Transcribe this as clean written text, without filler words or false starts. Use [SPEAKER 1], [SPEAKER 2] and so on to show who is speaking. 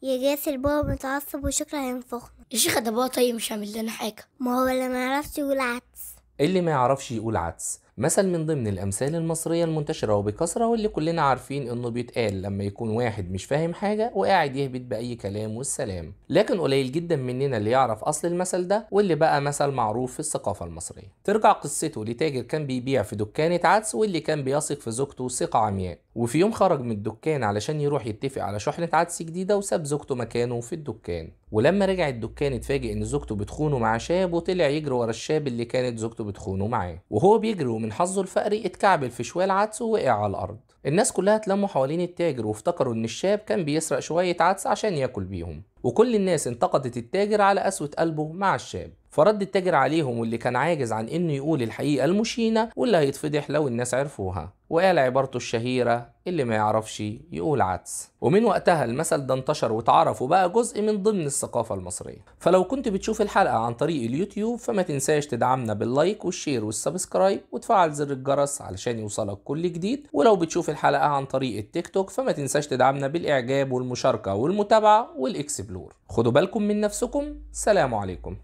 [SPEAKER 1] يا جاسر بابا متعصب وشكله هينفخنا.
[SPEAKER 2] يا شيخة ده بابا طيب مش هيعمل لنا حاجة.
[SPEAKER 1] ما هو اللي ما يعرفش يقول عدس.
[SPEAKER 3] اللي ما يعرفش يقول عدس مثل من ضمن الأمثال المصرية المنتشرة وبكثرة، واللي كلنا عارفين إنه بيتقال لما يكون واحد مش فاهم حاجة وقاعد يهبط بأي كلام والسلام. لكن قليل جدا مننا اللي يعرف أصل المثل ده، واللي بقى مثل معروف في الثقافة المصرية. ترجع قصته لتاجر كان بيبيع في دكانة عدس، واللي كان بيثق في زوجته ثقة عمياء. وفي يوم خرج من الدكان علشان يروح يتفق على شحنة عدس جديدة، وساب زوجته مكانه في الدكان. ولما رجع الدكان اتفاجئ إن زوجته بتخونه مع شاب، وطلع يجري ورا الشاب اللي كانت زوجته بتخونه معاه. وهو بيجري ومن حظه الفقري اتكعبل في شوال عدس ووقع على الارض. الناس كلها اتلموا حوالين التاجر وافتكروا ان الشاب كان بيسرق شوية عدس عشان ياكل بيهم، وكل الناس انتقدت التاجر على قسوة قلبه مع الشاب. فرد التاجر عليهم، واللي كان عاجز عن انه يقول الحقيقة المشينة واللي هيتفضح لو الناس عرفوها، وقال عبارته الشهيرة: اللي ما يعرفش يقول عدس. ومن وقتها المثل ده انتشر واتعرف وبقى جزء من ضمن الثقافة المصرية. فلو كنت بتشوف الحلقة عن طريق اليوتيوب فما تنساش تدعمنا بال like وال share وال subscribe وتفعل زر الجرس علشان يوصلك كل جديد. ولو بتشوف الحلقة عن طريق التيك توك فما تنساش تدعمنا بالإعجاب والمشاركة والمتابعة وال explore. خدوا بالكم من نفسكم. سلام عليكم.